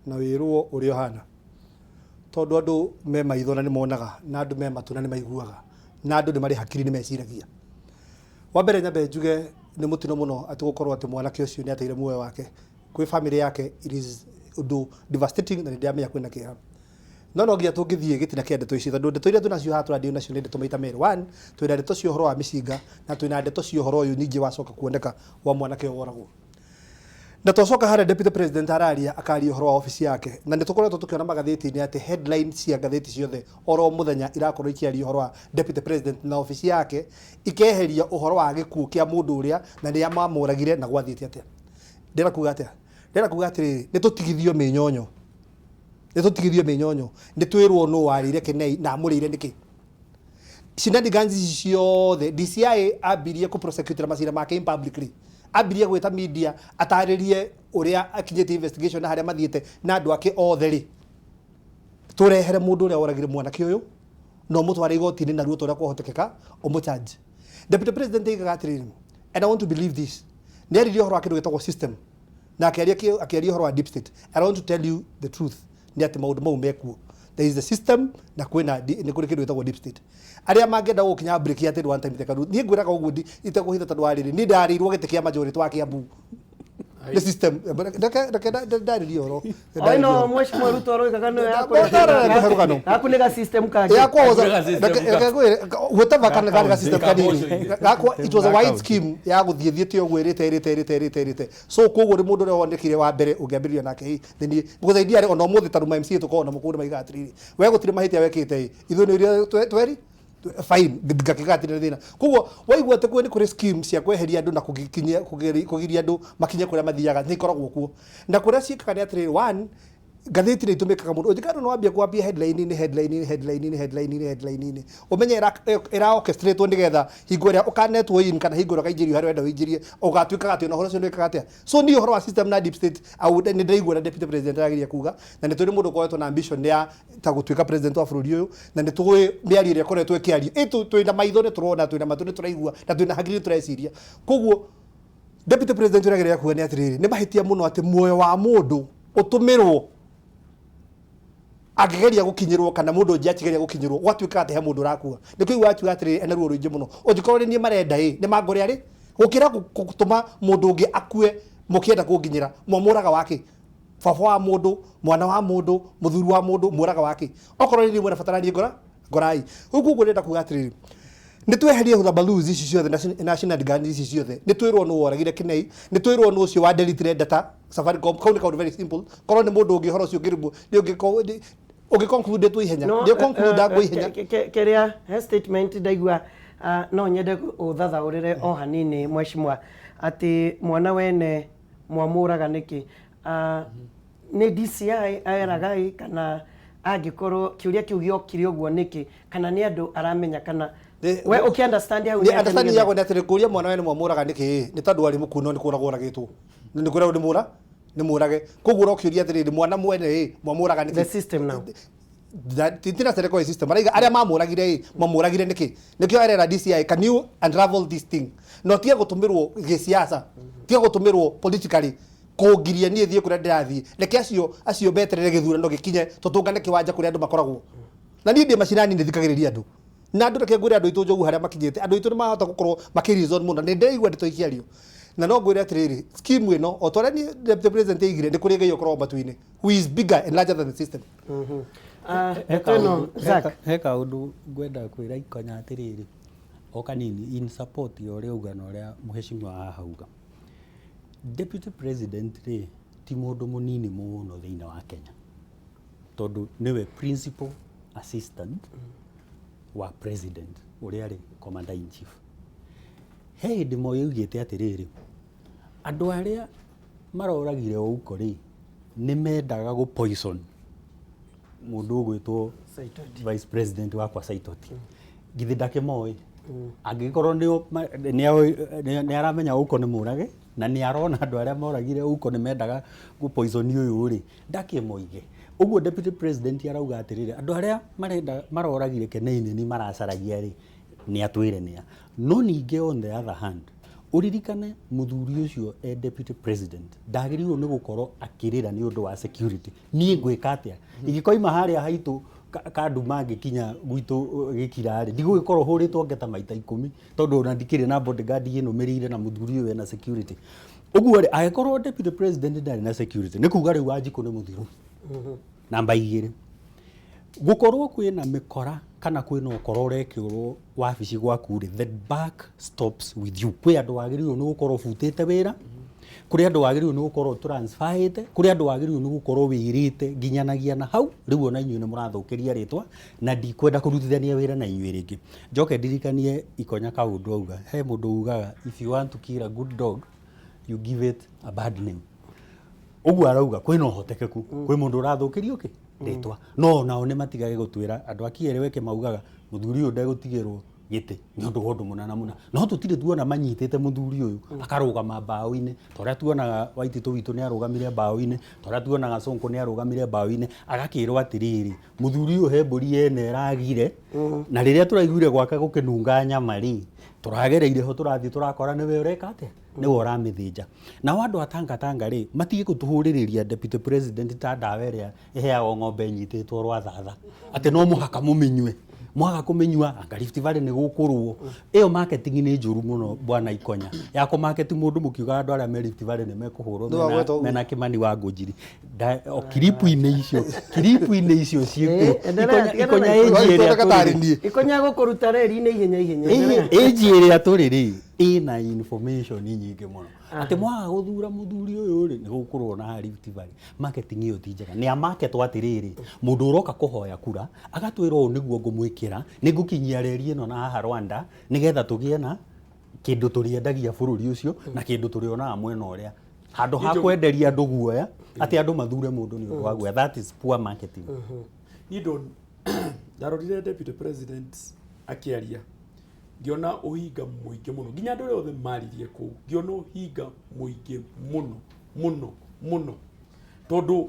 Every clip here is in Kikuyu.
Na wĩrwo ũrĩa ũhana, tondũ andũ me maitho na nĩ monaga, na andũ me matũ na nĩ maiguaga, na andũ nĩ marĩ hakiri nĩ meciragia. Wa mbere nyambe njuge nĩ mũtino mũno atĩ gũkorwo atĩ mwanake ũcio nĩ ateire muoyo wake kwĩ famĩlĩ yake. It is ũndũ devastating na nĩ ndĩramenya kwĩna kĩeha, no no nginya tũngĩthiĩ gĩtina kĩa ndeto ici, tondũ ndeto iria twĩnacio haha tũradio nacio nĩ ndeto maita merĩ. One, twĩna ndeto cia ũhoro wa mĩcinga na twĩna ndeto cia ũhoro ũyũ ningĩ wacoka kuoneka wa mwanake ũyũ woragwo. Na twacoka harĩa deputy president araria, akaria ũhoro wa obici yake, na nĩ tũkoretwo tũkĩona magathĩti-inĩ atĩ headline cia ngathĩti ciothe oro mũthenya irakorwo ikĩaria ũhoro wa deputy president na obici yake, ikeheria ũhoro wa gĩkuũ kĩa mũndũ ũrĩa na nĩa mamũragire na gwathiĩte atĩa. Ndĩrenda kuga atĩa? Ndĩrenda kuga atĩrĩrĩ, nĩ tũtigithio mĩnyonyo, nĩ tũtigithio mĩnyonyo, nĩ twĩrwo nũ warĩire Kenei na amũrĩire nĩkĩ. Shenanigans ici ciothe, DCI ambirie kũ prosecute macira make in publicly, ambirie gwĩta media atarĩrie ũrĩa akinyĩtie investigation na harĩa mathiĩte na andũ ake othe rĩ. Tũrehere mũndũ ũrĩa woragire mwanake ũyũ na ũmũtware igoti-inĩ narua ta ũrĩa kwahotekeka, ũmũcharge. Deputy president aigaga atĩrĩrĩ, and I want to believe this, nĩ aririe ũhoro wa kĩndũ gĩtagwo system na akĩaria ũhoro wa deep state. I want to tell you the truth nĩ atĩ maũndũ mau mekuo. There is a system na kwĩna nĩ kũrĩ kĩndũ gĩtagwo deep state. Arĩa mangĩenda gũkinya break ya atĩ one time tekaru, niĩ ngwĩraga ũguo itekũhitha, tondũ wa rĩrĩ, niĩ ndarĩirwo gĩtĩ kĩa majority wa Kiambu nĩ system. Reke ndarĩrie ũhoro. O ĩno mheshimiwa Ruto aroigaga nĩyo ya Ndarĩrie rũgano. Gaku nĩ ga system kangĩ. Yakwa was Ga system reke ngwĩre, whatever, kana karĩ ga system kanini gakwa, it was a wide scheme ya gũthiĩ thiĩte ũguo ĩrĩte ĩrĩte ĩrĩte ĩrĩte ĩrĩte. So koguo nĩ mũndũ ũrĩa wonekire wa mbere ũngĩambĩrĩria nake ĩ nĩ niĩ, because idea ona ũmũthĩ ta ruma MCA tũkoragwo na mũkũndũ maigaga atĩrĩrĩ, we gũtirĩ mahĩtia wekĩte ĩ, ithuĩ nĩ ũrĩa tweri fine ngakĩga hatirĩ na thĩna. Koguo waigua atĩ kwĩ nĩ kũrĩ scheme cia kweheria andũ na kũgiria andũ makinye kũrĩa mathiaga, nĩ ikoragwo kuo. Na kũrĩa ciĩkaga nĩ atĩrĩrĩ, one, ngathĩti nĩ itũmĩkaga mũno. Ũngĩkana nĩ wambia kwambia headline-inĩ, headline-inĩ, headline-inĩ, headline-inĩ, headline-inĩ, ũmenye ĩra orchestratwo nĩgetha hingo ĩrĩa ũkanetwo in kana hingo ĩrĩa ũkaingĩrio harĩa ũrenda ũingĩrie, ũgatuĩkaga atĩ ona ũhoro ũcio nĩ wĩkaga atĩa. So niĩ ũhoro wa system na deep state, nĩ ndĩraigua na deputy president arageria kuga, na nĩ tũrĩ mũndũ ũkoretwo na ambition ya ta gũtuĩka president wa bũrũri ũyũ, na nĩ tũĩ mĩario ĩrĩa ĩkoretwo ĩkĩario. Ĩ twĩna maitho nĩ tũrona, twĩna matũ nĩ tũraigua, na twĩna hakiri nĩ tũreciria. Koguo deputy president ũrĩa ageria kuga nĩ atĩrĩrĩ, nĩ mahĩtia mũno atĩ muoyo wa mũndũ ũtũmĩrwo angĩgeria gũkinyĩrwo kana mũndũ ũngĩ akĩgeria gũkinyĩrwo, gwatuĩka atĩ he mũndũ ũrakua. Nĩ kũigua akiuga atĩrĩrĩ, ena ruo rũingĩ mũno, ũngĩkorwo nĩ niĩ marenda ĩ nĩ mangore arĩ gũkĩra gũtũma mũndũ ũngĩ akue mũkĩenda kũnginyĩra. Mwamũraga wake baba wa mũndũ, mwana wa mũndũ, mũthuri wa mũndũ, mũraga wake. Okorwo nĩ niĩ mwĩrabatara niĩ ngora ngorai. Rĩu koguo ndĩrenda kuga atĩrĩrĩ, nĩ tweherie huthabalus ici ciothe na shenanigans ici ciothe. Nĩ twĩrwo nũ woragire Kenei, nĩ twĩrwo nũ ũcio wa delete data Safaricom. Kau nĩ kaũndũ very simple. Korwo nĩ mũndũ ũngĩ, ũhoro ũcio ũngĩribũ nĩ ũngĩ ũngĩ conclude tu ihenya. No, nĩ conclude ngũ ihenya. Kĩrĩa he statement ndaigua, no nyende ũthathaũrĩre o hanini mheshimiwa, atĩ mwana wene mwamũraga nĩkĩ? Nĩ DCI aeraga ĩ, kana angĩkorwo kĩũria kĩu gĩokire ũguo nĩkĩ, kana nĩ andũ aramenya, kana we ũkĩ understand hau nĩ nĩ atĩa understanding nĩgetha- yakwa nĩ atĩrĩ, kũria mwana wene mwamũraga nĩkĩ nĩ tondũ arĩ mũkuo, no nĩ kũragwo oragĩtwo, na nĩ kũragwo nĩ mũra nĩ mũrage. Koguo ũrokĩũria atĩrĩrĩ, mwana mwene ĩ mwamũraga nĩkĩ? The system now. Tina sereko system maraiga arĩa mamũragire ĩ mamũragire nĩkĩ? Nĩkĩo arera DCI, can you unravel this thing? No tiga gũtũmĩrwo gĩsiasa, tiga gũtũmĩrwo politically kũngiria niĩ thiĩ kũrĩa ndĩrathiĩ. Reke acio meterere gĩthurano gĩkinye, tũtũngane kĩwanja kũrĩa andũ makoragwo. Na niĩ ndĩ macinani, nĩ thikagĩrĩria andũ na andũ. Reke ngwĩre, andũ aitũ njogu harĩa makinyĩte, andũ aitũ nĩ mahota gũkorwo makĩ reason mũno. Nĩ ndĩraigua ndeto ikĩario, na no ngwĩre atĩrĩrĩ, scheme ĩno, o ta ũrĩa niĩ deputy president aigire, nĩ kũrĩ Ngai ũkoragwo matu-inĩ who is bigger and larger than the system. Ndeto ĩno, Zack. He kaũndũ ngwenda kwĩra Ikonya atĩrĩrĩ, o kanini in support ya ũrĩa auga na ũrĩa mheshimiwa haha auga. Deputy president rĩ, ti mũndũ mũnini mũno thĩinĩ wa Kenya, tondũ nĩwe principal assistant wa president ũrĩa arĩ commander in chief. He hĩndĩ Moi augĩte atĩrĩrĩ, andũ arĩa maroragire Ouko rĩ, nĩ mendaga gũ poison mũndũ ũgwĩtwo Saitoti. Vice president wakwa Saitoti. Githĩ ndakĩmoĩ? Angĩkorwo nĩ aramenya Ouko nĩ mũrage na nĩ arona andũ arĩa moragire Ouko nĩ mendaga gũ poison ũyũ rĩ, ndakĩmoige ũguo. Deputy president arauga atĩrĩrĩ, andũ arĩa marenda maroragire Kenei nĩ maracaragia rĩ, nĩ atwĩre nĩa. No ningĩ on the other hand, Ũririkane mũthuri ũcio e deputy president ndagĩrĩirwo nĩ gũkorwo akĩrĩra nĩ ũndũ wa security. Niĩ ngwĩka atĩa ingĩkoima harĩa haitũ kanduma ngĩkinya gwitũ gĩkira rĩ, ndigũgĩkorwo hũrĩtwo ngeta maita 10 tondũ ona ndikĩrĩ na bodyguard ĩnũmĩrĩire na mũthuri ũyũ ena security. Ũguo rĩ, angĩkorwo deputy president ndarĩ na security, nĩ kuga rĩu Wanjikũ nĩ mũthiru. Namba 2, gũkorwo kwĩna mĩkora kana kwĩna ũkora ũrekĩrwo wabici gwaku rĩ, the buck stops with you. Kwĩ andũ wagĩrĩirwo nĩ gũkorwo ũbutĩte wĩra, kũrĩ andũ wagĩrĩirwo nĩ gũkorwo transferĩte, kũrĩ andũ wagĩrĩirwo nĩ gũkorwo wĩrĩte nginyanagia na hau rĩu ona inyuĩ nĩ mũrathũkĩria rĩtwa na ndikwenda kũrutithania wĩra na inyuĩ rĩngĩ. Njoke ndirikanie Ikonya kaũndũ auga, he mũndũ ugaga if you want to kill a good dog you give it a bad name. Ũguo arauga kwĩna ũhotekeku kwĩ mũndũ ũrathũkĩrio kĩ rĩtwa, no nao nĩ matigage gũtwĩra andũ a Kieleweke maugaga mũthuri ũyũ ndegũtigĩrwo gĩtĩ nĩ ũndũ wa ũndũ mũna na mũna, no tũtirĩ tuona manyitĩte mũthuri ũyũ akarũgama mbaũ-inĩ ta ũrĩa tuonaga Waititũ witũ nĩ arũgamire mbaũ-inĩ, ta ũrĩa tuonaga Sonko nĩ arũgamire mbaũ-inĩ, agakĩrwo atĩrĩrĩ, mũthuri ũyũ he mbũri yene ĩragire, na rĩrĩa tũraiguire gwake gũkĩnunga nyama rĩ, tũragereire ho tũrathiĩ tũrakora nĩwe ũreka atĩa, nĩwe ũramĩthĩnja. Nao andũ a Tanga Tanga rĩ, matige gũtũhũrĩrĩria deputy president ta ndawa ĩrĩa ĩheagwo ng'ombe ĩnyitĩtwo rwathatha, atĩ no mũhaka mũmĩnyue, mwaga kũmĩnyua anga Rift Valley nĩ gũkũrũo. Ĩyo marketing nĩ njũru mũno bwana Ikonya, ya kũ market mũndũ mũkiuga andũ arĩa me Rift Valley nĩ mekũhũrwo mena Kimani wa Ngũnjiri. O kiripu-inĩ icio, kiripu-inĩ icio ciĩkuo. Ikonya ĩnji ĩrĩa tũrĩ. Ikonya gũkũruta reri-inĩ ihenya ihenya. Ĩnji ĩrĩa tũrĩ rĩ, ĩna information nyingĩ mũno. Atĩ mwaga gũthura mũthuri ũyũ rĩ, nĩ gũkũrũo na Rift Valley. Marketing ĩyo ti njega. Nĩ amaketwo atĩrĩrĩ, mũndũ ũroka kũhoya kura, agatwĩra ũũ nĩguo ngũmwĩkĩra, nĩ ngũkinyia reri ĩno na haha Rwanda, nĩgetha tũgĩe na kĩndũ tũrĩendagia bũrũri ũcio, na kĩndũ tũrĩonaga mwena ũrĩa. Handũ ha kwenderia andũ guoya, atĩ andũ mathure mũndũ nĩ ũndũ wa guoya. That is poor marketing. Niĩ ndarorire deputy president akĩaria, ngĩona ũhinga mũingĩ mũno, nginya andũ arĩa othe maririe kũu, ngĩona ũhinga mũingĩ mũno mũno mũno, tondũ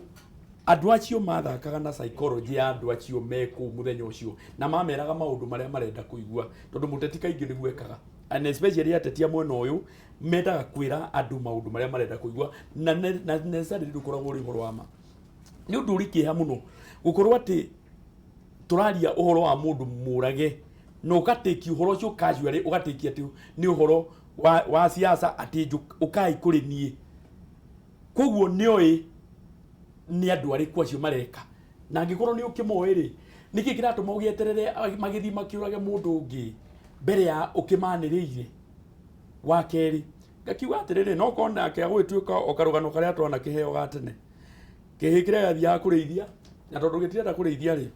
andũ acio mathakaga na psychology ya andũ acio me kũu mũthenya ũcio, na mameraga maũndũ marĩa marenda kũigua, tondũ mũteti kaingĩ nĩguo ekaga, and especially ateti a mwena ũyũ mendaga kwĩra andũ maũndũ marĩa marenda kũigua, na necessarily ndũkoragwo ũrĩ ũhoro wa ma. Nĩ ũndũ ũrĩ kĩeha mũno gũkorwo atĩ tũraria ũhoro wa mũndũ mũrage, na ũgatĩkia ũhoro ũcio casually, ũgatĩkia atĩ nĩ ũhoro wa siasa, atĩ ũkai kũrĩ niĩ. Koguo nĩoĩ nĩ andũ arĩkũ acio mareka, na angĩkorwo nĩ ũkĩmoĩ rĩ, nĩkĩ kĩratũma ũgĩeterere magĩthiĩ makĩũrage mũndũ ũngĩ mbere ya ũkĩmanĩrĩire? Wa kerĩ ngakiuga atĩrĩrĩ, no korwo nake agũgĩtuĩka o karũgano karĩa twanakĩheo ga tene, kĩhĩ kĩrĩa gĩathiaga kũrĩithia, na tondũ gĩtirenda kũrĩithia rĩ,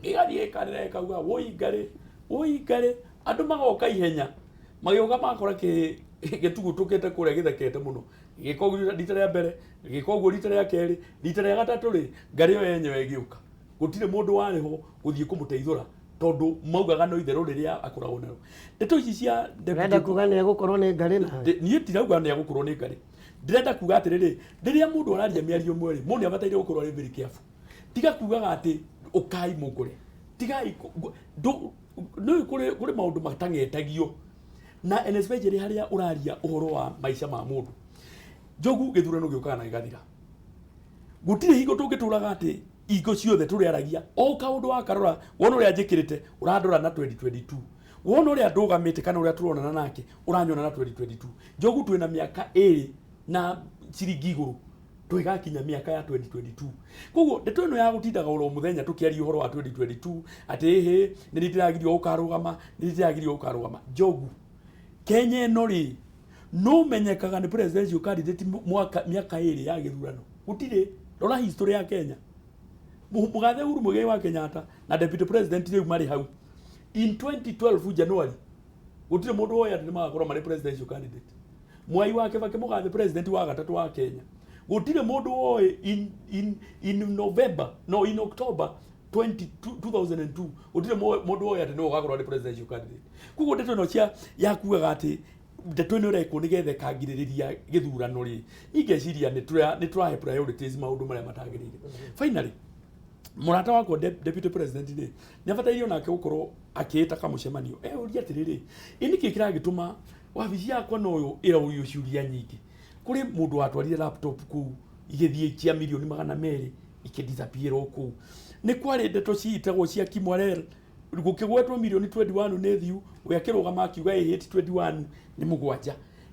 gĩgathiĩ gĩkarĩra gĩkauga woi ngarĩ, woi ngarĩ, andũ magoka ihenya, magĩũka magakora kĩhĩ gĩtugutũkĩte kũrĩa gĩthekete mũno, gĩgĩka ũguo rita rĩa mbere, gĩgĩka ũguo rita rĩa kerĩ, rita rĩa gatatũ rĩ, ngarĩ ĩyo yenyewe ĩgĩũka. Gũtirĩ mũndũ warĩ ho gũthiĩ kũmũteithũra, tondũ maugaga no itherũ rĩrĩa akoragwo narĩo. Ndeto ici cia deputy Ũrenda kuga nĩ egũkorwo nĩ ngarĩ nawe? Niĩ ndirauga nĩ egũkorwo nĩ ngarĩ. Ndĩrenda kuga atĩrĩrĩ, rĩrĩa mũndũ araria mĩario ĩmwe rĩ, mũndũ nĩ abataire gũkorwo arĩ very careful. Tiga kugaga atĩ ũkai mũngore. Tigai nĩ kũrĩ maũndũ matang'etagio. Na and especially harĩa ũraria ũhoro wa maica ma mũndũ. Njogu gĩthurano gĩũkaga na gĩgathira. Gũtirĩ hingo tũngĩtũraga atĩ hingo ciothe tũrĩaragia o kaũndũ wakarora, wona ũrĩa njĩkĩrĩte ũrandora na 2022, wona ũrĩa ndũgamĩte kana ũrĩa tũronana nake ũranyona na 2022. Njogu twĩna mĩaka ĩrĩ na ciringi igũrũ tũgĩgakinya mĩaka ya 2022. Koguo ndeto ĩno ya gũtindaga oro mũthenya tũkĩaria ũhoro wa 2022 atĩ ĩhĩ nĩ niĩ ndĩragirio gũkarũgama, nĩ niĩ ndĩragirio gũkarũgama. Njogu, Kenya ĩno rĩ, no menyekaga nĩ presidential candidate mwaka mĩaka ĩrĩ ya gĩthurano. Gũtirĩ. Rora history ya Kenya. Mũgathe Uhuru Muigai wa Kenyatta na deputy president rĩu marĩ hau. In 2012 January, gũtirĩ mũndũ woĩ atĩ nĩ magakorwo marĩ presidential candidate. Mwai wa Kibaki mũgathe president wa gatatũ wa Kenya. Gũtirĩ mũndũ woĩ in November, no in October 2002, gũtirĩ mũndũ woĩ atĩ nĩwe ũgakorwo arĩ presidential candidate. Koguo ndeto ĩno cia ya kugaga atĩ ndeto ĩno ĩrekwo nĩgetha ĩkangirĩrĩria gĩthurano rĩ, niĩ ngeciria nĩ tũrahe priorities maũndũ marĩa matagĩrĩire. Finally, mũrata wakwa deputy president rĩ, nĩ abataire onake gũkorwo akĩĩta kamũcemanio, eyũrie atĩrĩrĩ, ĩ nĩkĩ kĩragĩtũma Wabici yakwa noyo ĩrorio ciũria nyingĩ. Kũrĩ mũndũ watwarire laptop kũu igĩthiĩ cia mirioni 200 ikĩdisappear o kũu. Nĩ kwarĩ ndeto ciitagwo cia Kimwarel, gũkĩgwetwo mirioni 21 nĩ thiu, we akĩrũgama akiuga ĩhĩ ti 21 nĩ 7.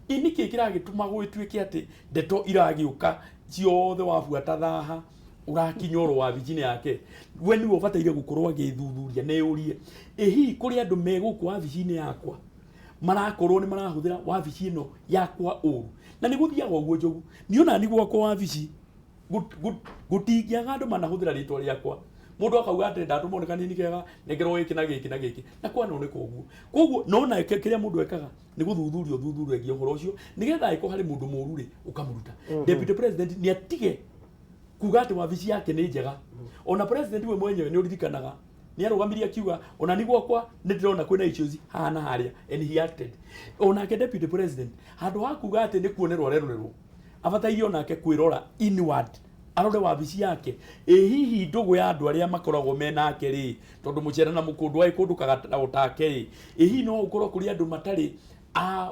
Ĩ nĩkĩ kĩragĩtũma gũgĩtuĩke atĩ ndeto iragĩũka ciothe wabuata thaha ũrakinya oro wabici-inĩ yake? We nĩwe ũbataire gũkorwo agĩthuthuria na eyũrie, ĩ hihi kũrĩ andũ me gũkũ wabici-inĩ yakwa marakorwo nĩ marahũthĩra wabici ĩno yakwa ũru? Na nĩ gũthiaga ũguo Njogu. Niĩ ona niĩ gwakwa wabici gũtingĩaga andũ manahũthĩra rĩtwa rĩakwa. Mũndũ akauga atĩ ndatũmwo nĩ kanini kega, nengerwo gĩkĩ na gĩkĩ na gĩkĩ. Na kwanoneka ũguo. Koguo no na kĩrĩa mũndũ ekaga nĩ gũthuthuria ũthuthuragia ũhoro ũcio nĩgetha angĩkorwo harĩ mũndũ mũru rĩ, ũkamũruta. Deputy President nĩ atige kuga atĩ wabici yake nĩ njega. Ona president we mwenyewe nĩ ũririkanaga nĩ arũgamirie akiuga ona ni gwakwa nĩ ndĩrona kwĩna issues haha na harĩa, and he acted. Onake deputy president handũ ha kuga atĩ nĩ kuonerwo arerorerwo, abataire onake kwĩrora inward, arore wabici yake, ĩ hihi ndũgũ ya andũ arĩa makoragwo me nake rĩ, tondũ mũcere na mũkũndũ agĩkũndũkaga take rĩ, ĩ hihi no gũkorwo kũrĩ andũ matarĩ a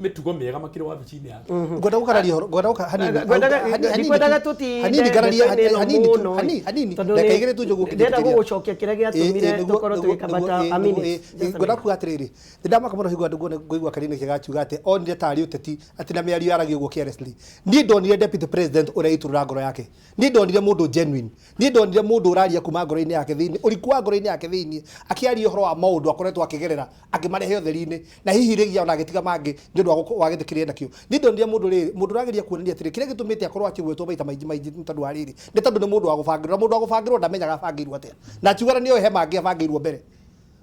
mĩtugo mĩega makĩrĩ wabici-inĩ yake. Ngwenda gũkararia ũhoro, ngwenda gũka hanini. Hanini tu, Ndikwendaga tũtinde hanini ngararia ndeto-inĩ ĩno hanini tu, mũno, hanini tondũ ndagĩka nĩ- 2 tu Njogu ndĩrenda ũkĩnjĩtĩkĩria. gũgũcokia kĩrĩa gĩatũmire tũkorwo tũgĩkabata a minute, just a Ngwenda minute. kuga atĩrĩrĩ, nĩ ndamaka mũno hingo andũ ngũigua Karine Kĩega akiuga atĩ onire tarĩ ũteti, atĩ na mĩario yaragio ũguo carelessly. Niĩ ndonire deputy president ũrĩa aitũrũra ngoro yake. Niĩ ndonire mũndũ genuine. Niĩ ndonire mũndũ ũraria kuma ngoro-inĩ yake thĩinĩ, ũriku wa ngoro-inĩ yake thĩinĩ, akĩaria ũhoro wa maũndũ akoretwo akĩgerera, akĩmarehe ũtheri-inĩ, na hihi rĩngĩ ona agĩtiga mangĩ nĩ ũndũ wa gĩtĩ kĩrĩa enakĩo. Niĩ ndonire mũndũ rĩrĩ, mũndũ ũrageria kuonania atĩrĩ, kĩrĩa gĩtũmĩte akorwo akĩgwetwo maita maingĩ maingĩ nĩ tondũ wa rĩrĩ, nĩ tondũ nĩ mũndũ wa gũbangĩrwo, na mũndũ wa gũbangĩrwo ndamenyaga abangĩirwo atĩa. Na akiuga na nĩoĩ he mangĩ abangĩirwo mbere.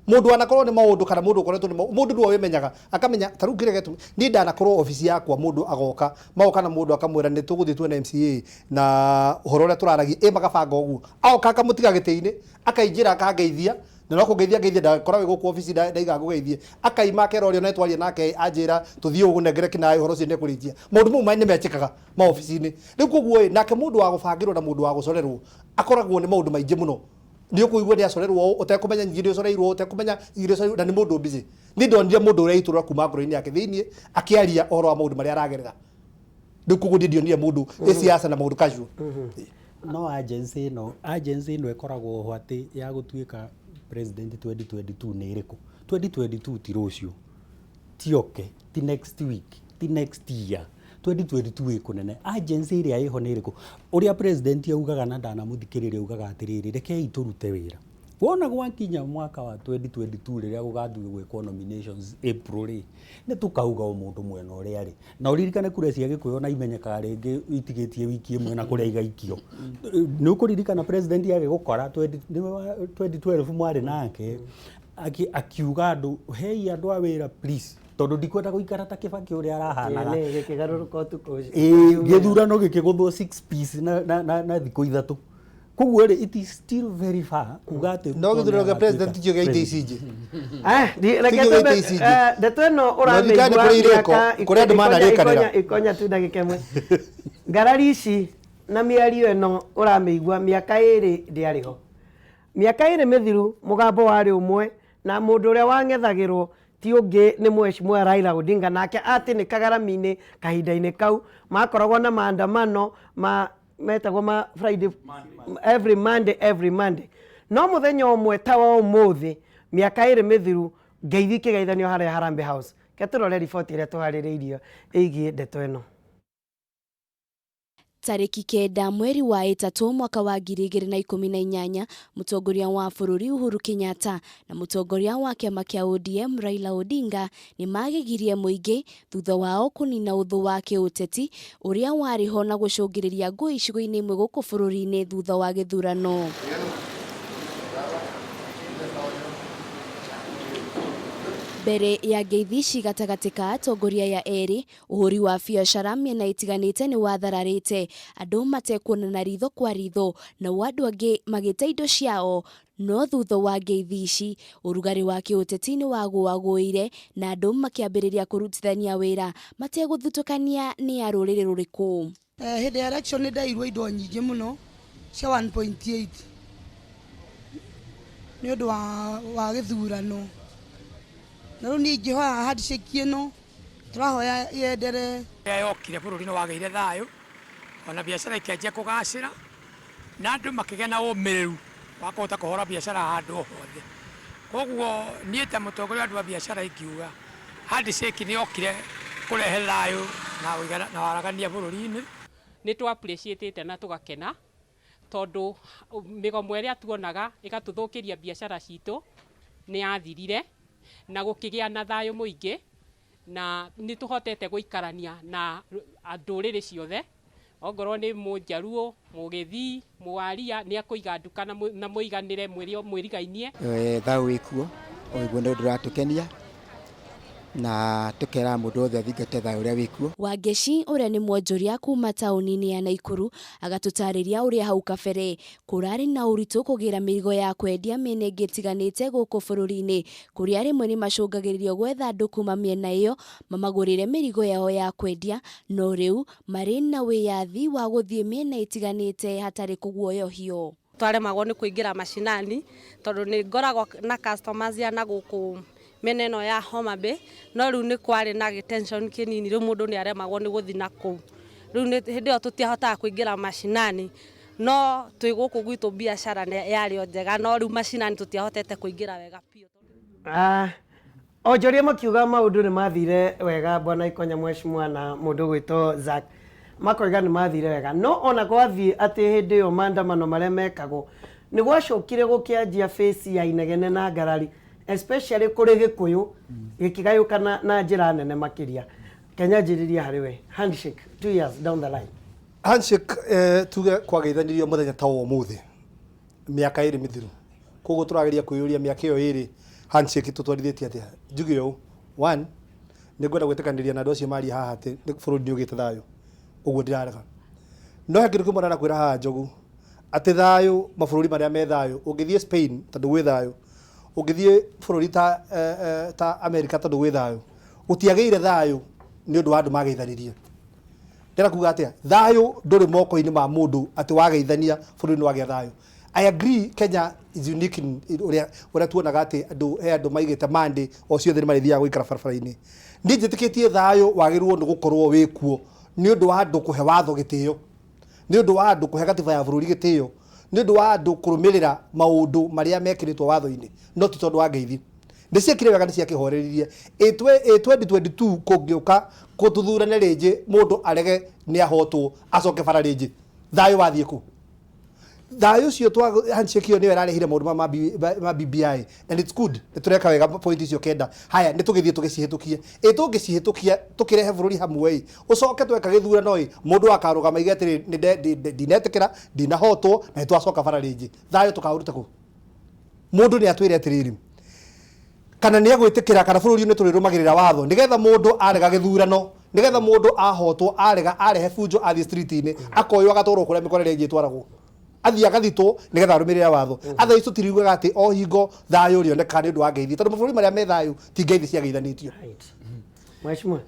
Mũndũ anakorwo nĩ maũndũ kana mũndũ ũkoretwo nĩ mũndũ nĩwe wĩmenyaga, akamenya ta rĩu kĩrĩa gĩatũmire niĩ ndanakorwo obici yakwa mũndũ agoka, magoka na mũndũ akamwĩra nĩ tũgũthiĩ tuone MCA na ũhoro ũrĩa tũraragia, ĩ magabanga ũguo. Agoka akamũtiga gĩtĩ-inĩ, akaingĩra akangeithia, na no kũngeithia ngeithia ndakora wĩ gũkũ obici ndaiga ngũgeithie. Akaima akera ũrĩa twaria nake anjĩra tũthiĩ ũguo nengere kĩnaĩ ũhoro ũcio nĩekũrĩkia. Maũndũ mau nĩ mekĩkaga maobici-inĩ. Rĩu koguo ĩ, nake mũndũ wa gũbangĩrwo na mũndũ wa gũcorerwo akoragwo nĩ maũndũ maingĩ mũno. Nĩ ũkũigua nĩ acorerwo ũũ, ũtekũmenya nyingĩ nĩ ũcoreirwo ũũ, ũtekũmenya nyingĩ nĩ ũcoreirwo, na nĩ mũndũ busy. Niĩ ndonire mũndũ ũrĩa aitũrũra kuma ngoro-inĩ yake thĩinĩ akĩaria ũhoro wa maũndũ marĩa aragerera. Rĩu koguo niĩ ndionire mũndũ ĩ siasa na maũndũ casual. No agency ĩno, agency ĩno ĩkoragwo ho atĩ ya gũtuĩka president 2022 nĩ ĩrĩkũ? 2022 ti rũciũ, ti oke, ti next week, ti next year. 2022 ĩkũnene. Agency ĩrĩa ĩho nĩ ĩrĩkũ? Ũrĩa president augaga na ndanamũthikĩrĩria augaga atĩrĩrĩ, rekei tũrute wĩra. Wona gwakinya mwaka wa 2022 rĩrĩa gũgathiĩ gwĩkwo nominations April rĩ, nĩ tũkauga o mũndũ mwena ũrĩa arĩ. Na ũririkane kura cia Gĩkũyũ ona imenyekaga rĩngĩ itigĩtie wiki ĩmwe na kũrĩa igaikio. Nĩ ũkũririkana president agĩgũkora 2012 mwarĩ nake, akiuga andũ, hei andũ a wĩra please, tondũ ndikwenda gũikara ta Kĩbakĩ ũrĩa arahanaga. Nĩ gĩkĩgarũrũka ũtukũ ũcio. Ĩĩ, gĩthurano gĩkĩgũthwo 6 piece na thikũ 3. Koguo rĩ, it is still very far kuga atĩ No Ruto gĩthurano nĩ kĩa president agatuĩka tikĩo gĩa itĩ president. ici ingĩ. Reke Tikĩo gĩa tũmbe, itĩ ici ingĩ. ndeto ĩno No ũramĩigua ndirikane kũrĩ irĩko, mĩaka kũrĩ andũ manarĩkanĩra. ikonya tu ndagĩka ĩmwe. Ngarari ici na mĩario ĩno ũramĩigua mĩaka 2 ndĩarĩ ho. Mĩaka 2 mĩthiru mũgambo warĩ ũmwe na mũndũ ũrĩa wang'ethagĩrwo ti ũngĩ nĩ Mheshimiwa Raila Odinga, nake atĩnĩkaga rami-inĩ kahinda-inĩ kau makoragwo na maandamano ma metagwo ma Friday, every Monday, every Monday. No mũthenya ũmwe ta wa ũmũthĩ mĩaka 2 mĩthiru ngeithi ikĩgeithanio harĩa Harambee House. Ke tũrore riboti ĩrĩa tũharĩrĩirio ĩgiĩ ndeto ĩno. Tarĩki 9 mweri wa 3 mwaka wa 2018, mũtongoria wa bũrũri Uhuru Kenyatta na mũtongoria wa kĩama kĩa ODM Raila Odinga nĩ magegirie mũingĩ thutha wao kũnina ũthũ wa kĩũteti ũrĩa warĩ ho na gũcũngĩrĩria ngũĩ icigo-inĩ imwe gũkũ bũrũri-inĩ thutha wa gĩthurano. Mbere ya ngeithi ici gatagatĩ ka atongoria aya erĩ, ũhũri wa biacara mĩena ĩtiganĩte nĩ wathararĩte, andũ matekuonana ritho kwa ritho, nao andũ angĩ magĩte indo ciao. No thutha wa ngeithi ici, ũrugarĩ wa kĩũteti nĩ wagũagũire na andũ makĩambĩrĩria kũrutithania wĩra mategũthutũkania nĩ a rũrĩrĩ rũrĩkũ. Hĩndĩ ya election nĩ ndairwo indo nyingĩ mũno cia 1.8 nĩ ũndũ wa gĩthurano. Na rĩu niĩ ingĩhoya handshake ĩno Tũrahoya yenderee. Rĩrĩa yokire bũrũri nĩ wagĩire thayũ, ona biacara ikĩanjia kũgacĩra, na andũ makĩgĩa na ũmĩrĩru wa kũhota kũhũra biacara handũ o hothe. Koguo niĩ ta mũtongoria wa andũ a biacara ingiuga handshake nĩ yokire kũrehe thayũ na waragania bũrũri-inĩ. Nĩ tũ appreciate na tũgakena tondũ mĩgomo ĩrĩa tuonaga ĩgatũthũkĩria biacara citũ nĩ yathirire na gũkĩgĩa na thayũ mũingĩ na nĩ tũhotete gũikarania na ndũrĩrĩ ciothe, ongorwo nĩ Mũnjaruo, Mũgĩthii, Mũwaria, nĩ akũiga nduka na mũiganĩre mwĩrigainie. Thayũ wĩkuo ũguo nĩ ũndũ ũratũkenia na tũkera mũndũ wothe athingate thayũ ũrĩa wĩkuo. Wangeci ũrĩa nĩ mwonjoria kuma taũni-inĩ ya Naikuru agatũtarĩria ũrĩa hau kabere kũrarĩ na ũritũ kũgĩra mĩrigo ya kwendia mĩena ĩngĩ ĩtiganĩte gũkũ bũrũri-inĩ, kũrĩa rĩmwe nĩ macũngagĩrĩrio gwetha andũ kuma mĩena ĩyo mamagũrĩre mĩrigo yao ya kwendia, no rĩu marĩ na wĩyathi wa gũthiĩ mĩena ĩtiganĩte hatarĩ kũguoyohio. Twaremagwo nĩ kũingĩra macinani tondũ nĩ ngoragwo na customers ya na gũkũ mĩena ĩno ya Homa Bay, no rĩu nĩ kwarĩ na tension kĩnini, rĩu mũndũ nĩ aremagwo nĩ gũthiĩ na kũu. Rĩu hĩndĩ ĩyo tũtiahotaga kũingĩra macinani, no twĩ gũkũ gwitũ biacara yarĩ o njega, no rĩu macinani tũtiahotete kũingĩra wega biũ. Onjoria makiuga maũndũ nĩ mathire wega, bwana Ikonya mheshimiwa na mũndũ gwĩtwo Zack makoiga nĩ mathire wega, no ona gwathiĩ atĩ hĩndĩ ĩyo maandamano marĩa mekagwo nĩ gwacokire gũkĩanjia face ya inegene na ngarari, especially kũrĩ Gĩkũyũ gĩkĩgayũkana na njĩra nene makĩria. Kenya njĩrĩria harĩ we, handshake 2 years down the line. Handshake, tuge kwageithanirio mũthenya ta wa ũmũthĩ mĩaka 2 mĩthiru, koguo tũrageria kwĩyũria mĩaka ĩyo 2 handshake tũtwarithĩtie atĩa. Njuge ũũ, one, nĩ ngwenda gwĩtĩkanĩria na andũ acio maria haha atĩ nĩ bũrũri nĩ ũgĩte thayũ, ũguo ndirarega, no he kĩndũ kĩmwe ndĩrenda kwĩra haha Njogu, atĩ thayũ, mabũrũri marĩa me thayũ, ũngĩthiĩ Spain tondũ gwĩ thayũ, ũngĩthiĩ bũrũri ta America tondũ gwĩ thayũ, gũtiagĩire thayũ nĩ ũndũ wa andũ mageithanirie. Ndĩrenda kuga atĩa? Thayũ ndũrĩ moko-inĩ ma mũndũ atĩ wageithania bũrũri nĩ wagĩa thayũ. I agree Kenya is unique in ũrĩa tuonaga atĩ andũ, he andũ maigĩte mande o ciothe nĩ marĩthiaga gũikara barabara-inĩ. Niĩ njĩtĩkĩtie thayũ wagĩrĩirwo nĩ gũkorwo wĩ kuo nĩ ũndũ wa andũ kũhe watho gĩtĩo, nĩ ũndũ wa andũ kũhe gatiba ya bũrũri gĩtĩo, nĩ ũndũ wa andũ kũrũmĩrĩra maũndũ marĩa mekĩrĩtwo watho-inĩ, no ti tondũ wa ngeithi. Nĩ ciekire wega, nĩ ciakĩhoreririe. Ĩ 2022 kũngĩũka kũthuthurane rĩngĩ, mũndũ arege nĩ ahotwo, acoke bara rĩngĩ, thayũ wathiĩ kũ? Thayũ ũcio twa handshake ĩyo nĩyo ĩrarehire maũndũ ma BBI, and it's good, nĩ tũreka wega point icio 9. Haya, nĩ tũgĩthiĩ tũgĩcihĩtũkie. Ĩ tũngĩcihĩtũkia tũkĩrehe bũrũri hamwe, ĩ ũcoke tweka gĩthurano, ĩ mũndũ akarũgama aige atĩrĩ, nĩ ndinetĩkĩra, ndinahotwo, na nĩ twacoka bara rĩngĩ, thayũ tũkaũruta kũ? Mũndũ nĩ atwĩre atĩrĩrĩ, kana nĩ egwĩtĩkĩra kana bũrũri nĩ tũrĩrũmagĩrĩra watho, nĩgetha mũndũ arega gĩthurano, nĩgetha mũndũ ahotwo arega arehe bunjo, athiĩ street-inĩ akoywo agatwarwo kũrĩa mĩkora ĩrĩa ĩngĩ ĩtwaragwo, athiĩ agathitwo nĩgetha arũmĩrĩre watho. Otherwise tũtiriugaga atĩ o hingo thayũ ũrĩoneka nĩ ũndũ wa ngeithi, tondũ mabũrũri marĩa me thayũ ti ngeithi ciageithanĩtio. Mheshimiwa.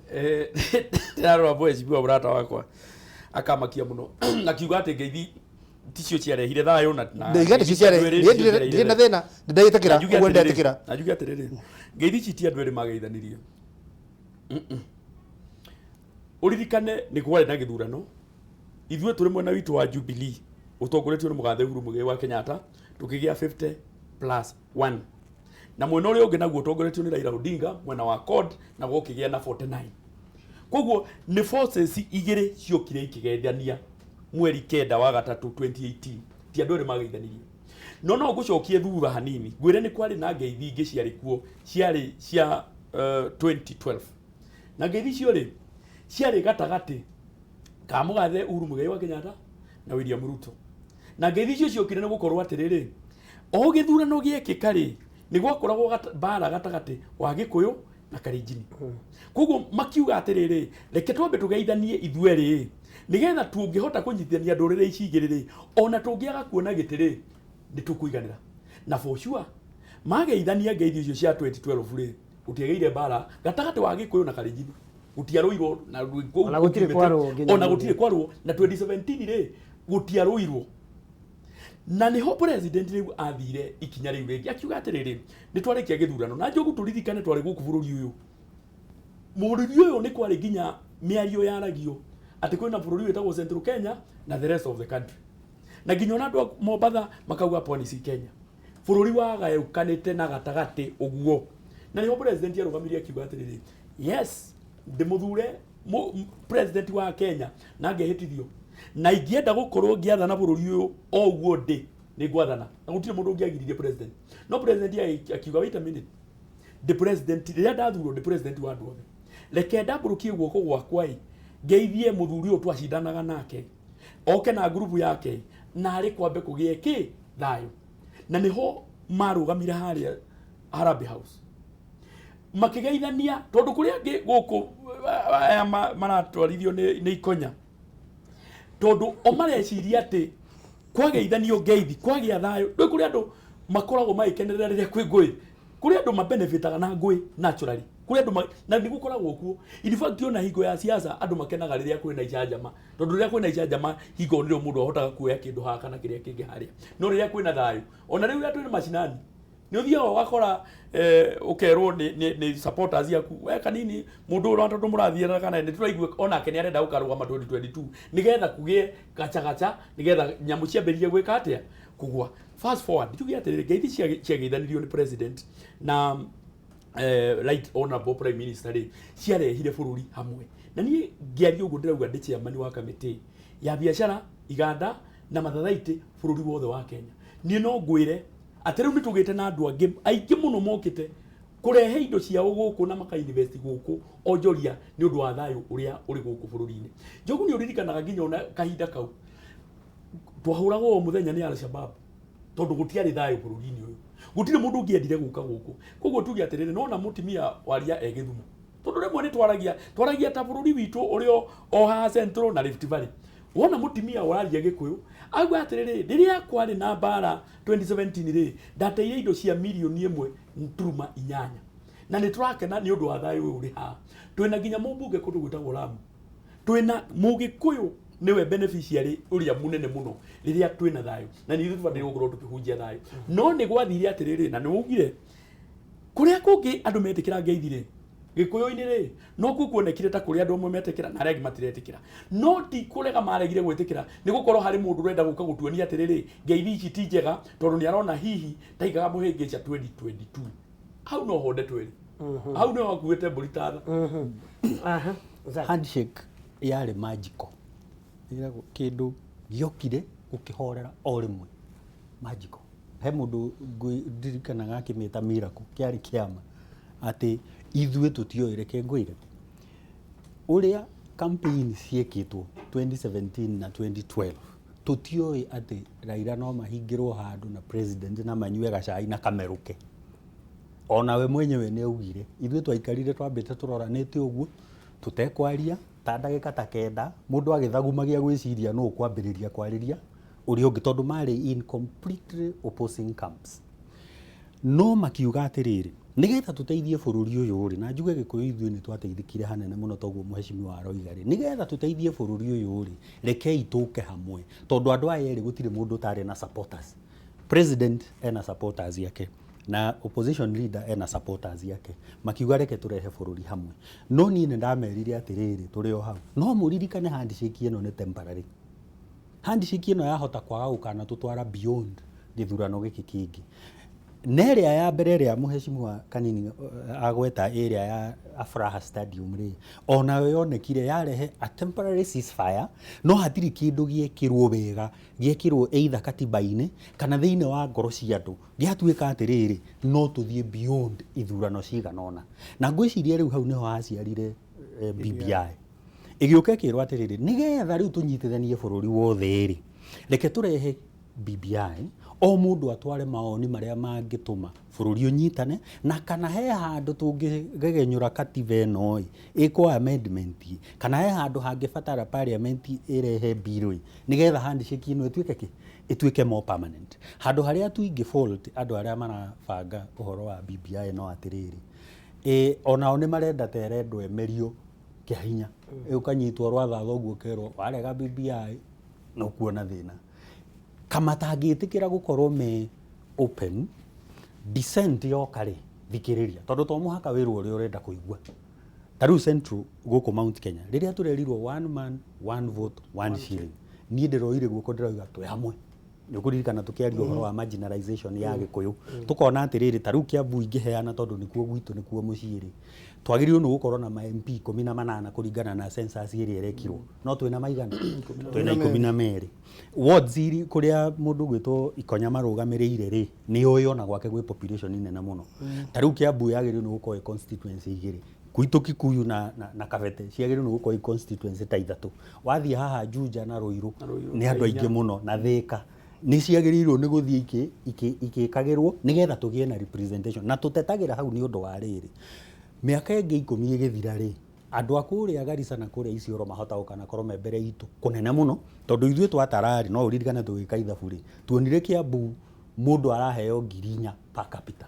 Ndĩrarora mheshimiwa mũrata wakwa akamakia mũno akiuga atĩ ngeithi ticio ciarehire thayũ na Ndaiga nĩcio ciare ngeithi niĩ ndirĩ na thĩna, ndĩretĩkĩra. Na njuge Ũguo atĩrĩrĩ, ndetĩkĩra. Na njuge atĩrĩrĩ, ngeithi ici ti andũ erĩ mageithanirie. Ũririkane nĩ kwarĩ na gĩthurano, ithuĩ tũrĩ mwena witũ wa Jubilee ũtongoretio nĩ mũgathe Uhuru Muigai wa Kenyatta tũkĩgĩa 50 plus 1, na mwena ũrĩa ũngĩ naguo ũtongoretio nĩ Raila Odinga mwena wa CORD naguo ũkĩgĩa na 49. Koguo nĩ forces igĩrĩ ciokire ikĩgeithania mweri 9 wa gatatũ 2018, ti andũ erĩ mageithanirie. No ngũcokie thutha hanini ngwĩre nĩ kwarĩ na ngeithi ingĩ ciarĩ kuo, ciarĩ cia 2012, na ngeithi icio rĩ ciarĩ gatagatĩ ka mũgathe Uhuru Muigai wa Kenyatta na William Ruto. Na ngeithi icio ciokire nĩ gũkorwo atĩrĩrĩ, o gĩthurano gĩekĩka rĩ, nĩ gwakoragwo mbara gatagatĩ wa Gĩkũyũ na Kalenjin. Koguo makiuga atĩrĩrĩ, reke twambe tũgeithanie ithuerĩ nĩgetha tũngĩhota kũnyitithania ndũrĩrĩ ici igĩrĩ rĩ, ona tũngĩaga kuona gĩtĩ rĩ, nĩ tũkũiganĩra. Na for sure mageithania ngeithi icio cia 2012 rĩ, gũtiagĩire mbara gatagatĩ wa Gĩkũyũ na Kalenjin, gũtiarũirwo na Ona gũtirĩ kwarũo nginya ona ũmũthĩ. Gũtirĩ kwarũo na 2017 rĩ gũtiarũirwo. Na nĩho president rĩu athire ikinya rĩu rĩngĩ akiuga atĩrĩrĩ, nĩ twarĩkia gĩthurano na Njogu tũririkane twarĩ gũkũ bũrũri ũyũ. Bũrũri ũyũ nĩ kwarĩ nginya mĩario yaragio atĩ kwĩna bũrũri wĩtagwo Central Kenya na the rest of the country, na nginya ona andũ a Mombatha makauga pwani si Kenya. Bũrũri wagayũkanĩte na gatagatĩ ũguo, na nĩho president arũgamirie akiuga atĩrĩrĩ, yes, ndĩmũthure president wa Kenya na ngehĩtithio, na ingĩenda gũkorwo ngĩathana bũrũri ũyũ o ũguo ndĩ nĩ ngwathana, na gũtirĩ mũndũ ũngĩagiririe president. No president akiuga, wait a minute, ndĩ president, rĩrĩa ndathurwo ndĩ president wa andũ othe, reke ndambũrũkie guoko gwakwa ĩ ngeithie mũthuri ũyũ twacindanaga nake oke na ngurubu yake na arĩ kwambe kũgĩe kĩ thayũ. Na nĩho marũgamire harĩa Harambee House makĩgeithania, tondũ kũrĩa angĩ gũkũ aya maratwarithio nĩ ikonya, tondũ o mareciria atĩ kwageithanio ngeithi kwagĩa thayũ. Rĩu kũrĩ andũ makoragwo magĩkenerera rĩrĩa kwĩ ngũĩ, kũrĩ andũ mabenefitaga na ngũĩ naturally, kũrĩ andũ na nĩ gũkoragwo kuo. In fact, ona hingo ya siasa andũ makenaga rĩrĩa kwĩna icanjama, tondũ rĩrĩa kwĩna icanjama hingo nĩrĩo mũndũ ahotaga kuoya kĩndũ haha kana kĩrĩa kĩngĩ harĩa. No rĩrĩa kwĩna thayũ, ona rĩu rĩrĩa twĩna macinani, nĩ ũthiaga ũgakora ũkerwo nĩ supporters yaku we kanini mũndũ ũrĩa, tondũ mũrathiĩra kana nĩ tũraigua onake nĩ arenda gũkarũgama 2022 nĩgetha kũgĩe gacagaca, nĩgetha nyamũ ciambĩrĩrie gwĩka atĩa, kũgwa. Fast forward, njuge atĩrĩrĩ, ngeithi ciageithanirio nĩ president na right honorable prime minister rĩ, ciarehire bũrũri hamwe. Na niĩ ngĩaria ũguo ndĩrauga ndĩ chairman wa kamĩtĩ ya biacara, iganda na mathathaitĩ bũrũri wothe wa Kenya. Niĩ no ngwĩre atĩ rĩu nĩ tũgĩte na andũ angĩ aingĩ mũno mokĩte kũrehe indo ciao gũkũ na maka invest gũkũ onjoria nĩ ũndũ wa thayũ ũrĩa ũrĩ gũkũ bũrũri-inĩ. Njogu, nĩ ũririkanaga nginya ona kahinda kau twahũragwo o mũthenya nĩ Al-Shabaab, tondũ gũtiarĩ thayũ bũrũri-inĩ ũyũ, gũtirĩ mũndũ ũngĩendire gũka gũkũ. Koguo tuge atĩrĩrĩ, nona mũtumia waria e Gĩthumo, tondũ rĩmwe nĩ twaragia ta bũrũri witũ ũrĩa o haha Central na Rift Valley, wona mũtumia ũraria Gĩkũyũ auga atĩrĩrĩ, rĩrĩa kwarĩ na mbara 2017 rĩ, ndateire indo cia mirioni 1.8, na nĩ tũrakena nĩ ũndũ wa thayũ ũyũ ũrĩ haha. Twĩna nginya mũmbunge kũndũ gwĩtagwo Lamu, twĩna mũgĩkũyũ nĩwe beneficiary ũrĩa mũnene mũno rĩrĩa twĩna thayũ, na nĩ ithuĩ tũbataire gũkorwo tũkĩhunjia thayũ. No nĩ gwathire atĩrĩrĩ, na nĩ waugire kũrĩa kũngĩ andũ metĩkĩra ngeithi rĩ, Gĩkũyũ-inĩ rĩ, no kuo kuonekire ta kũrĩa andũ amwe metĩkĩra na arĩa angĩ matiretĩkĩra. No ti kũrega maregire gwĩtĩkĩra, nĩ gũkorwo harĩ mũndũ ũrenda gũka gũtuonia atĩrĩrĩ, ngeithi ici ti njega, tondũ nĩ arona hihi ta ikagamũhĩngĩca 2022. Hau no honde twĩrĩ, hau nĩho hakuĩte mbũri ta tha. Aha, Zack. Handshake yarĩ magical. Ĩragwo kĩndũ gĩokire gũkĩhorera o rĩmwe, magical. He mũndũ ndirikanaga akĩmĩta miracle, kĩarĩ kĩama atĩ ithuĩ tũtioĩ. Reke ngwĩre ũrĩa campaign ciĩkĩtwo 2017 na 2012, tũtioĩ atĩ Raila no mahingĩrwo handũ na president na manyue gacai na kamerũke. Onawe mwenyewe nĩ augire ithuĩ twaikarire twambĩte tũroranĩte ũguo tũtekwaria ta ndagĩka ta 9, mũndũ agĩthagumagia gwĩciria nũ ũkwambĩrĩria kwarĩria ũrĩa ũngĩ, tondũ marĩ in completely opposing camps. No makiuga atĩrĩrĩ, nĩgetha tũteithie bũrũri ũyũ rĩ, na njuge Gĩkũyũ ithuĩ nĩ twateithĩkire hanene mũno, toguo mheshimiwa aroiga rĩ, nĩgetha tũteithie bũrũri ũyũ rĩ, rekei tũke hamwe, tondũ andũ aya erĩ gũtirĩ mũndũ ũtarĩ na supporters. President ena supporters yake na opposition leader ena supporters yake. Makiuga reke tũrehe bũrũri hamwe. No niĩ nĩ ndamerire atĩrĩrĩ, tũrĩ o hau no mũririkane handshake ĩno nĩ temporary. Handshake ĩno yahota kwaga gũkana tũtwara beyond gĩthurano gĩkĩ kĩngĩ. Na ĩrĩa ya mbere ĩrĩa mheshimiwa Kanini agweta, ĩrĩa ya Afraha Stadium rĩ, onayo yonekire yarehe a temporary ceasefire, no hatirĩ kĩndũ gĩekĩrwo wega, gĩekĩrwo either katiba-inĩ kana thĩinĩ wa ngoro cia andũ, gĩatuĩka atĩrĩrĩ, no tũthiĩ beyond ithurano cigana ũna. Na ngwĩciria rĩu hau nĩho haciarire BBI ĩgĩũka ĩkĩrwo atĩrĩrĩ, nĩgetha rĩu tũnyitithanie bũrũri wothe rĩ, reke tũrehe BBI, o mũndũ atware maoni marĩa mangĩtũma bũrũri ũnyitane, na kana he handũ tũngĩgegenyũra katiba ĩno ĩ ĩkwo amendment ĩ, kana he handũ hangĩbatara parliament ĩrehe bill ĩ, nĩgetha handshake ĩno ĩtuĩke kĩ ĩtuĩke more permanent. Handũ harĩa tu ingĩ fault andũ arĩa marabanga ũhoro wa BBI no atĩrĩrĩ, onao nĩ marenda ta ĩrendwo ĩmerio kĩa hinya, ũkanyitwo rwathatha ũguo ũkerwo warega BBI no kuona thĩna. Kamatangĩtĩkĩra gũkorwo me open dissent yoka rĩ, thikĩrĩria, tondũ to mũhaka wĩrwo ũrĩa ũrenda kũigua. Ta rĩu Central gũkũ Mount Kenya rĩrĩa tũrerirwo one man one vote one shilling, niĩ ndĩroire guoko ndĩroiga twĩ hamwe. Nĩ ũkũririkana tũkĩaria ũhoro wa marginalization ya Gĩkũyũ, tũkona atĩrĩrĩ, ta rĩu Kiambu ingĩheana tondũ nĩkuo gwitũ, nĩkuo mũciĩ rĩ, twagĩrĩirwo nĩ gũkorwo na ma MP 18 kũringana na census ĩrĩa ĩrekirwo, no twĩna maigana? Twĩna 12. Wards iri kũrĩa mũndũ gwĩtwo Ikonya marũgamĩrĩire rĩ, nĩ ũĩ ona gwake gwĩ population nene mũno. Ta rĩu Kiambu yagĩrĩirwo nĩ gũkorwo ĩ constituency igĩrĩ, gwitũ Kikuyu na Kabete ciagĩrĩirwo nĩ gũkorwo i constituency ta ithatũ. Wathiĩ haha Juja na Ruiru nĩ andũ aingĩ mũno, na Thika nĩ ciagĩrĩirwo nĩ gũthiĩ ikĩkagĩrwo nĩgetha tũgĩe na representation. Na tũtetagĩra hau nĩ ũndũ wa rĩrĩ, mĩaka ĩngĩ 10 ĩgĩthira rĩ, andũ a kũrĩa Garissa na kũrĩa Isiolo mahota gũka na korwo me mbere itũ kũnene mũno, tondũ ithuĩ twatararĩ, no ũririkane tũgĩka ithabu rĩ, tuonire Kiambu mũndũ araheo 4,000 per capita,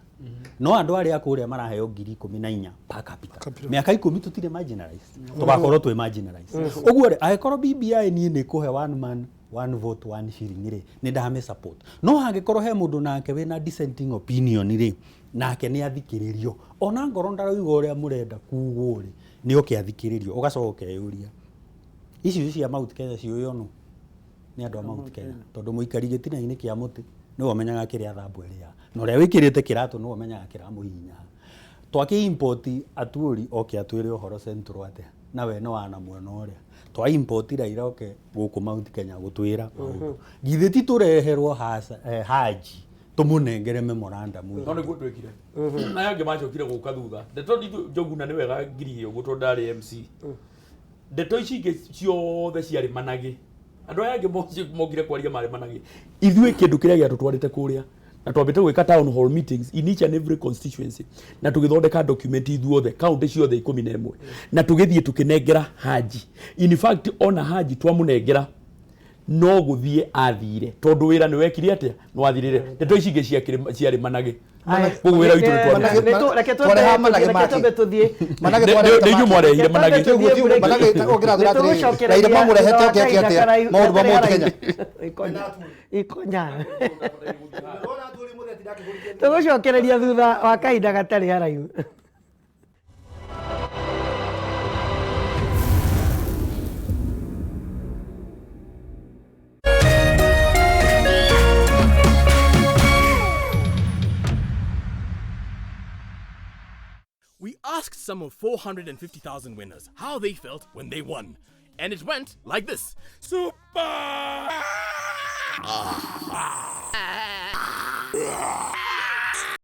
no andũ arĩa kũrĩa maraheo 14,000 per capita. Mĩaka 10 tũtirĩ marginalized, tũgakorwo twĩ marginalized. Ũguo rĩ, angĩkorwo BBI niĩ nĩ kũhe one man one vote one shilling rĩ, nĩ ndame support. No hangĩkorwo he mũndũ nake wĩna dissenting opinion rĩ, nake nĩ athikĩrĩrio, ona ngorwo ndarauga ũrĩa mũrenda kugwo rĩ, nĩ oke athikĩrĩrio. Ũgacoka ũkeyũria, icio cia Mount Kenya ciũywo nũ? Nĩ andũ a Mount Kenya, tondũ mũikari gĩtina-inĩ kĩa mũtĩ nĩwe ũmenyaga kĩrĩa thambwe ĩrĩaga, na ũrĩa wĩkĩrĩte kĩratũ nĩwe ũmenyaga kĩramũhihinya. Twakĩ import Atuori oke atwĩre ũhoro Central atĩa, na we nĩ wana mwena ũrĩa. Twa import Raila oke gũkũ Mount Kenya gũtwĩra maũndũ. Githĩ ti tũreherwo Haji tũmũnengere memorandum? No nĩguo twĩkire. Aya angĩ macokire gũka thutha. Ndeto nditũ Njoguna nĩ wega ngirie ũguo tondũ ndarĩ MC. Ndeto ici ingĩ ciothe ciarĩ managĩ. Andũ aya angĩ mokire kwaria marĩ managĩ. Ithuĩ kĩndũ kĩrĩa gĩatũtwarĩte kũrĩa, na twambĩte gwĩka town hall meetings in each and every constituency, na tũgĩthondeka document ithuothe county ciothe 11, na tũgĩthiĩ tũkĩnengera Haji. In fact, ona Haji twamũnengera no gũthiĩ athire, tondũ wĩra nĩ wekire atĩa, nĩ wathirire. Ndeto ici ingĩ ciarĩ managĩ. Koguo wĩra witũ nĩ twarutire. Reke Twareha managĩ make. twambe tũthiĩ. Managĩ Nĩ twarehete ithuĩ make. mwarehire managĩ. Managĩ ũngĩratwĩra atĩrĩrĩ, Raila mamũrehete oke eke atĩa maũndũ ma Mount Kenya? Ikonya tũgũcokereria thutha wa kahinda gatarĩ haraihu. We asked some of 450,000 winners how they felt when they won. And it went like this. Super!